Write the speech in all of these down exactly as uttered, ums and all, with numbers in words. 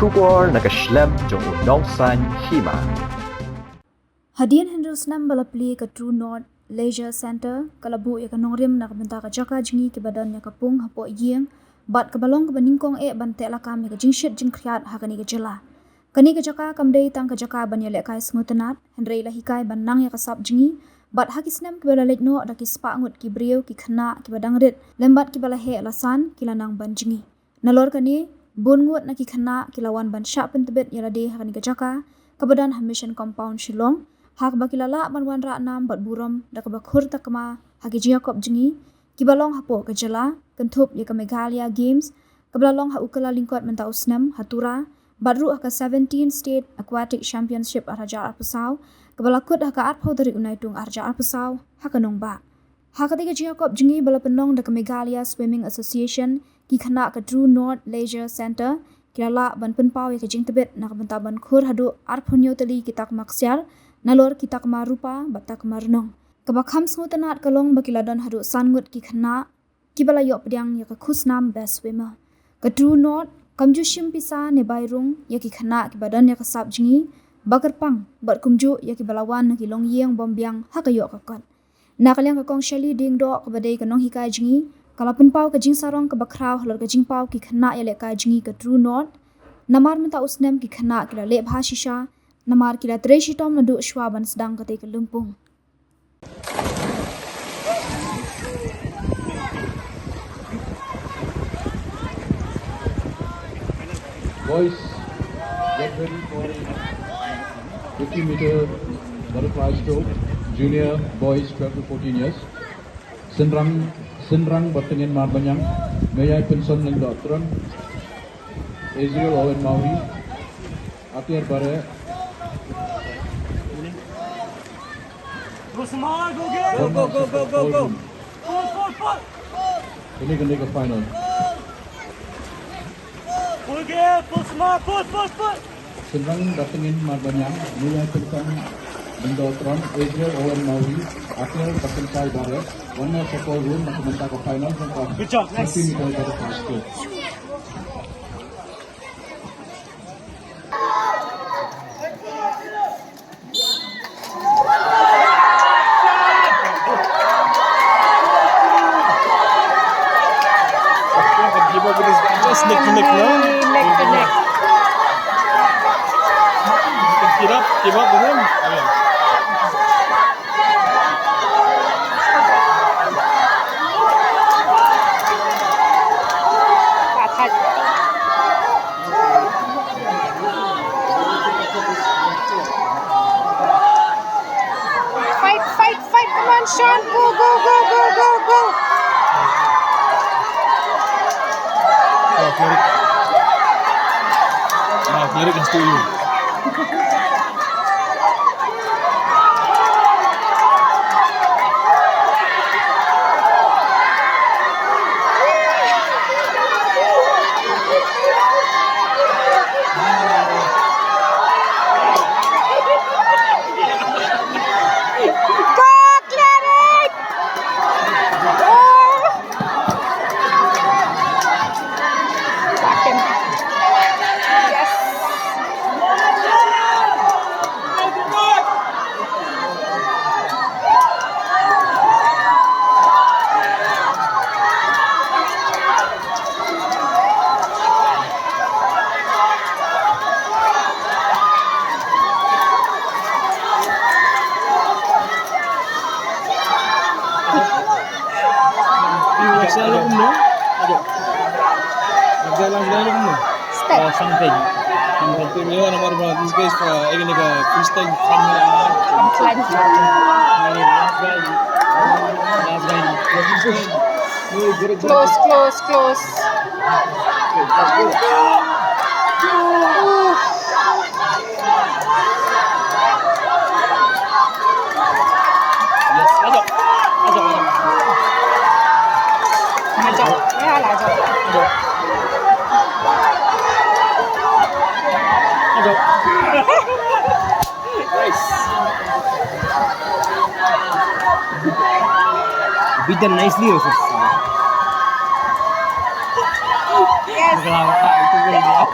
Khubor na ka shlem jong u nongsaiñ hima. Hadien hynriew snem ba la plie, ka True North Leisure Centre ka la buh ïa ka nongrim na ka bynta ka jaka jngi kiba don ïa ka pung hapoh ïing bad kaba long kaba nyngkong eh ban teh lakam ïa ka jingshit jingkhriat ha kane ka jylla. Kane ka jaka kam dei tang ka jaka ban ïalehkai sngewtynnad, hynrei la hikai ban nang ïa ka sap jngi, bad ha ki snem kiba la leit noh da ki spah ngut ki briew, ki khynnah kiba dang rit lem bad kiba la heh la san ki la nang ban jngi. Nalor kane, bun ngut na ki khynnah ki la wan ban shah pyntbit ïa lade ha kane ka jaka kaba don ha Mission Compound Shillong, ha kaba ki la lah ban wanrah nam bad burom da kaba khur takma ha ki jingïakop jngi kiba long hapoh ka jylla, kynthup ïa ka Meghalaya Games kaba la long ha u Kyllalyngkot mynta u snem ha Tura, bad ruh ha ka seventeen State Aquatic Championship arhajar arphew saw kaba la kut ha ka arphew tarik u Naitung arhajar arphew saw ha ka nongbah. Ha kata ka jingïakop jngi ba la pynlong da ka Meghalaya Swimming Association, ki khynnah ka True North Leisure Centre ki la lah ban pynpaw ïa ka jingtbit na ka bynta ban khur haduh arphew hynñiew tylli ki takma ksiar, nalor ki takma rupa bad takma rnong. Kaba kham sngewtynnad ka long ba ki la don haduh san ngut ki khynnah kiba la ïoh pdiang ïa ka khusnam Best Swimmer. Ka True North kam ju shim pisa ne bai rung ïa ki khynnah kiba don ïa ka sap jngi ba kyrpang bad kumjuh ïa kiba la wan na ki longïing bym biang ha ka ïoh ka kot. Na ka liang ka Kong Shirley Diengdoh kaba dei ka nonghikai jngi, ka la pynpaw ka jingsarong kaba khraw halor ka jingpaw ki khynnah ïalehkai jngi ka True North. Namar mynta u snem ki khynnah ki la leh bha shisha, namar ki la trei shitom naduh shwa ban sdang katei ka lympung. Boys, get ready for fifty meter butterfly stroke. Junior boys, twelve to fourteen years. Synrang, Synrang Batangin Marbaniang, Meyai Pinson Lyngdoh Tron, Israel Owen Mawri, Atir Bare. Go, go, go, go, go. Pull, pull, pull. Ini kena ke final. Pull, pull, pull, smart, pull, pull, pull. Synrang Batangin Marbaniang, Meyai Pinson Lyngdoh Tron, Israel Owen Mawri, Akhil Batangkai Bare, wan na sa ko room na ka bynta ka final jong ka. Good job. Nice. Fifty meter butterfly stroke. Just neck to neck, no? Neck to neck. Keep up, keep up with him. Fight, fight, fight, come on, Sean. Go, go, go, go, go, go. Oh, Cleric. Ah, Cleric has to you. Go, Cleric! Oh! Back in. Yes. Step. Uh, something. Something. You know, no matter what, these guys for, uh, freestyle. Last guy. Last guy. Close, close, close. Yes, ajak. Ajak, ajak. Ajak. Ya lah, ajak. Ajak. Ajak. Nice. Beat them nicely also. Yes. Itu gol dia.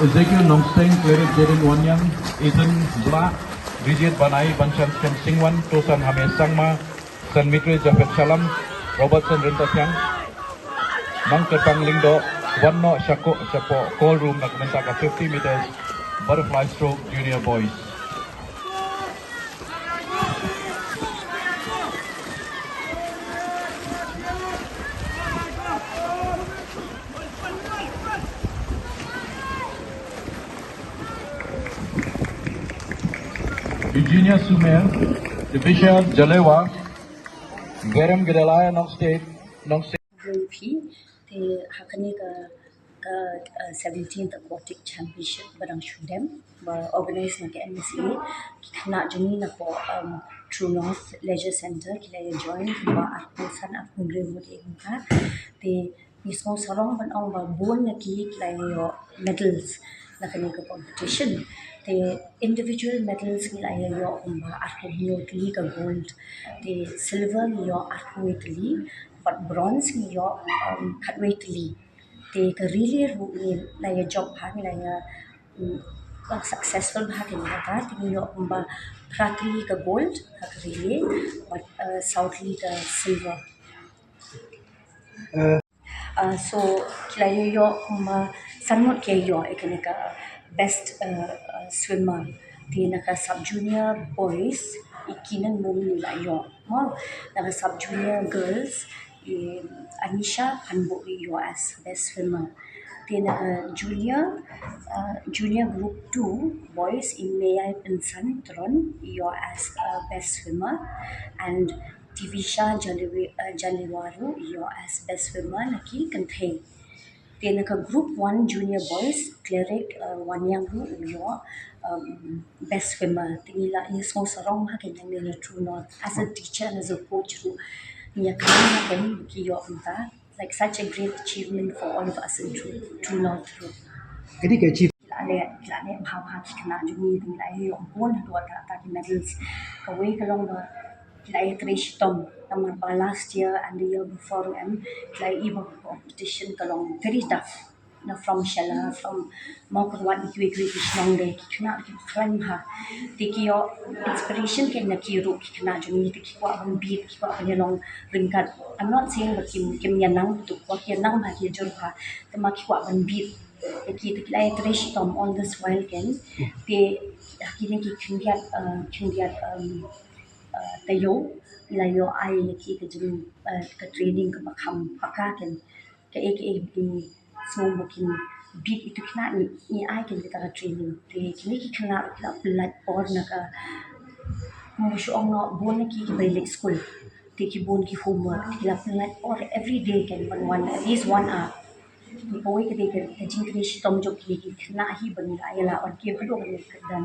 Ezekiel Nongsteng, Cleric Jaden Wanyang, Ethan Blah, Bridget Banai, Banshan Skem Singwan, Tosan Hame Sangma, San Mitre Japhet Shalam, Robertson Rintathiang, Mangkepang Lingdo, wan noh sha ko, sha ko, call room na ka bynta ka fifty meters butterfly stroke junior boys. Eugenia Sumer, Divisha Jalewa, Veram Gedalaya, Nong State, Nong State. Te ha kane ka, ka, uh, seventeenth Aquatic Championship ba dang shu dem, ba organize na ka M S A, ki khynnah jong ngi na ka, um, True North Leisure Centre ki la ïa join, ba arphew san arphew hynriew ngut ïa ka. Te ngi sngew sarong ban ong ba bun na ki ki la ïoh medals na kane ka competition. Te individual medals ngi la ïoh kumba arphew hynñiew tylli ka gold. Te silver ngi ïoh arphew tylli, bad bronze ngi ïoh, um, khatwei tylli. Te ka relay ruh ngi la ïa jop bha, ngi la ïa, um, successful bha kane ka, te ngi ïoh kumba phra tylli ka gold ha ka relay, bad, uh, saw tylli ka silver. Uh, so ki la ïoh kumba san ngut ki ïoh ïa kane ka best, uh, uh, swimmer. Te na ka sub junior boys i Kinan Mumni la ïoh. Mo, na ka sub junior girls i Anisha Phanbuh i ïoh as best swimmer. Te na ka junior, uh, junior group two boys i Meyai Pynsan Tron i ïoh as, uh, best swimmer. And Divisha Jalewi-, uh, Jalewa ruh i ïoh as best swimmer na ki kynthei. Te na ka group one junior boys, Cleric, uh, Wanyang ruh i ïoh, um, best swimmer. Te ngi la ïa sngew sarong ha ka, ngi na True North. As a teacher and as a coach ruh ngi ïa kren ha ka, ki ïoh mynta. Like, such a great achievement for all of us in True, True North ruh. Kane ka achieve- Ki la leh, ki la leh bha bha ki khynnah jong ngi, te ngi la ïoh bun haduh katta ki medals. Kawei ka long ba ki la ïatrei shitom, namar ba last year and the year before em ki la ïoh ba competition ka long very tough. Na from Shella, from Mawkyrwat, kiwei kiwei ki shnong de, ki khynnah ki khlaiñ bha. Te ki ïoh inspiration kein na ki ruh ki khynnah jong ngi, te ki kwah ban bit, ki kwah ban ïalong ryngkat. I'm not saying ba kim, kim ïa nang, to kwah ki ïa nang bha, ki ïa jur bha. Te ma ki kwah ban bit. Te ki, te ki la ïa trei shitom all this while kein. Te ha kine ki khyndiat, uh, khyndiat, um, uh, taïew, la ïoh ai ïa ki ka jing, uh, ka training kaba kham paka kein. Kaei kaei ba ki sngew ba kin bit ïa ki khynnah, ngi, ngi ai kein kita ka training. Te kine ki khynnah ki la pynlait por na ka, kumba shu ong noh, bun na ki kiba leit skul. Te ki bun ki homework, te ki la pynlait por every day kein ban wan at least one hour. Te kawei ka dei ka, ka jingtrei shitom jong kine ki khynnah hi ba ngi la ïa lah ban kiew haduh kane ka kyrdan.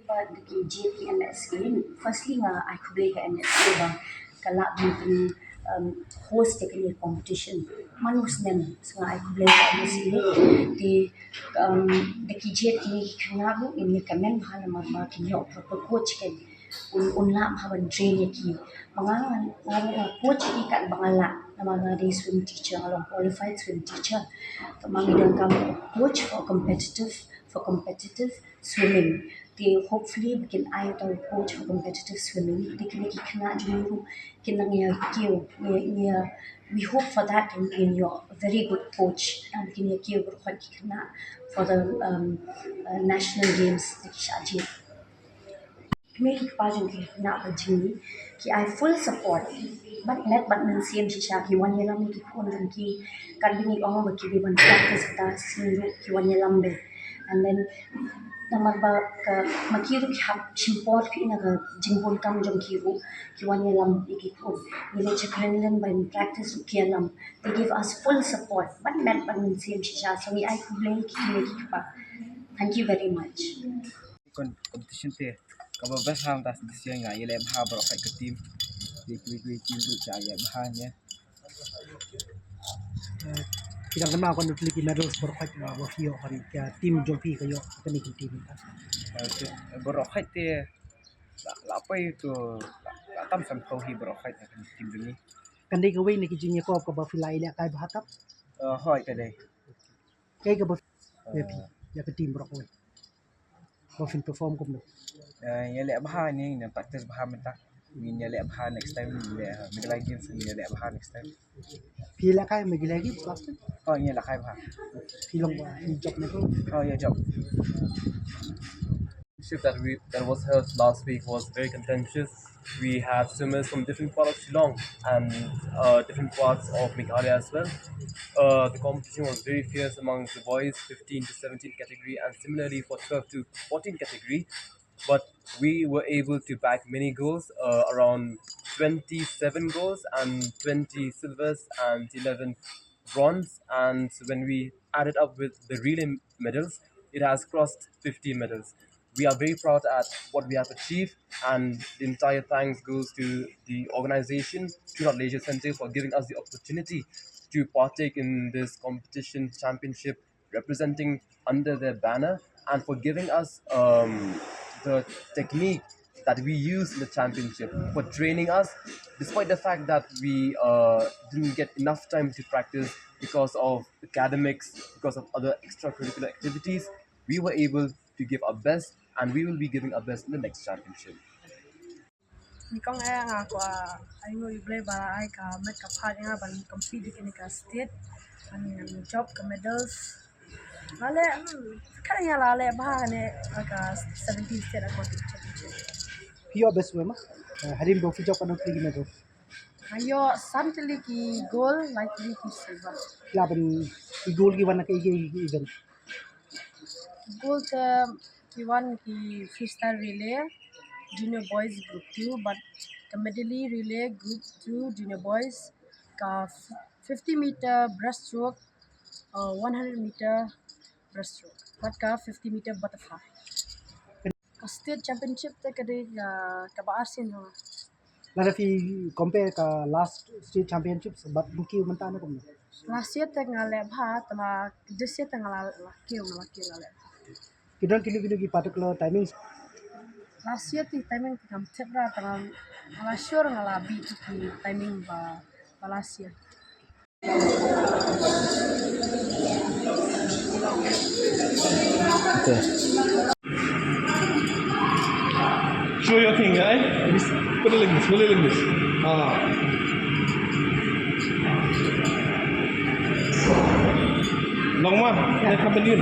Ba da ki jied ki M S A, firstly nga ai khublei ka M S A ba ka lah ban pyn, um, host ïa kane competition man u snem. So nga ai khublei ka M S A. Te, um, da ki jied kine ki khynnah ruh ngin ïa kmen bha namar ba kin ïoh proper coach kein. Un, un lah bha ban train ïa ki. Ba nga, nga, nga coach ïa ki katba nga lah namar nga dei swim teacher, nga long qualified swim teacher. Te ma ngi donkam coach for competitive, for competitive swimming. Te hopefully ba kin ai uta u coach for competitive swimming. Te kine ki khynnah jong ngi ruh kin nang ïa kiew, ïa, ïa, we hope for that, and, and you're a very good coach. And kin ïa kiew baroh ki khynnah for the, um, uh, national games, te ki shah jied. Kmie ki kpa jong ki khynnah ba jong ngi ki ai full support. Bad met bad mynsiem shisha ki wan ïalam ïa ki khun jong ki. Katba ngi ong ba ki dei ban practice, kita sngi ruh ki wan ïalam bha. And then namar ba ka, ma ki ruh ki hap shim por phi na ka jingbun kam jong ki ruh, ki wan ïalam ïa ki khun. Ngi leit sha Greenland ban practice ruh ki ïalam. They give us full support. Bad met bad mynsiem shisha. So ngi ai khublei ïa ki kmie ki kpa. Thank you very much. Kon-, competition te kaba best ha mynta this year, nga ïaleh bha baroh khoit ka team. Te kiwei kiwei team ruh ki ïaleh bha ne. Eh, ki dang kynmaw kon tylli ki medals baroh khoit, eh, ba phi ïoh, kan ka team jong phi ka ïoh kane ka team mynta? Eh, te, baroh khoit te la, la poi to, la, la tam san phew hi baroh khoit ka team jong ngi. Kan dei kawei na ki jingïakop kaba phi la ïalehkai bha tam? Eh, hooid ka dei. Kaei kaba phi, ïa phi, ïa ka team baroh kawei, ba phin perform kumno? Eh, ïaleh bha ne, ngin practice bha mynta. Ngin ïaleh bha next time, ngin ïaleh, uh, Meghalaya Games, ngin ïaleh bha next time. Phi ïalehkai Meghalaya Games last time? Oh, ngin ïalehkai bha. Phi long ba, phi jop ne ko? Oh, ïa jop. Championship that we, that was held last week was very contentious. We had swimmers from different parts of Shillong and, uh, different parts of Meghalaya as well. Uh, the competition was very fierce amongst the boys, fifteen to seventeen category, and similarly for twelve to fourteen category. But we were able to bag many goals, uh, around twenty-seven goals and twenty silvers and eleven bronze. And when we added up with the relay medals, it has crossed fifty medals. We are very proud at what we have achieved, and the entire thanks goes to the organization, True North Leisure Centre, for giving us the opportunity to partake in this competition championship representing under their banner, and for giving us, um, the technique that we use in the championship, for training us, despite the fact that we, uh, didn't get enough time to practice because of academics, because of other extracurricular activities. We were able to give our best, and we will be giving our best in the next championship. Nyngkong eh nga kwah ai nguh ïa U Blei ba la ai ka met ka phad ïa nga ban compete ïa kane ka state. Ban jop ka medals. La leh, hmm, ka nga la leh bha kane ka seventeen state aquatic championship. Phi ïoh best swimmer? Eh, hadien ba phi jop katno tylli ki medal? Nga ïoh san tylli ki gold, lai tylli ki silver. La ban ki gold ki wan na kaei kaei ki event? Gold te ki wan ki freestyle relay, junior boys group two, bad ka medley relay group two, junior boys, ka fifty meter breaststroke, uh, one hundred meter breaststroke, bad ka fifty meter butterfly. Ka state championship te ka dei ka, kaba arsien ha nga. Lada phi compare ka last state championships bad ba kiew mynta, na kumno? Last year te nga leh bha, te ma this year te nga la, la kiew, nga la kiew la leh bha. Ki don kino kino ki particular timings? Last year te timing te ngam tip ra, te nga la sure nga la beat ki timing ba, ba last year. Okay. Show your thing, eh? Put it like this, put it like this. Ah. Long ma, ne company.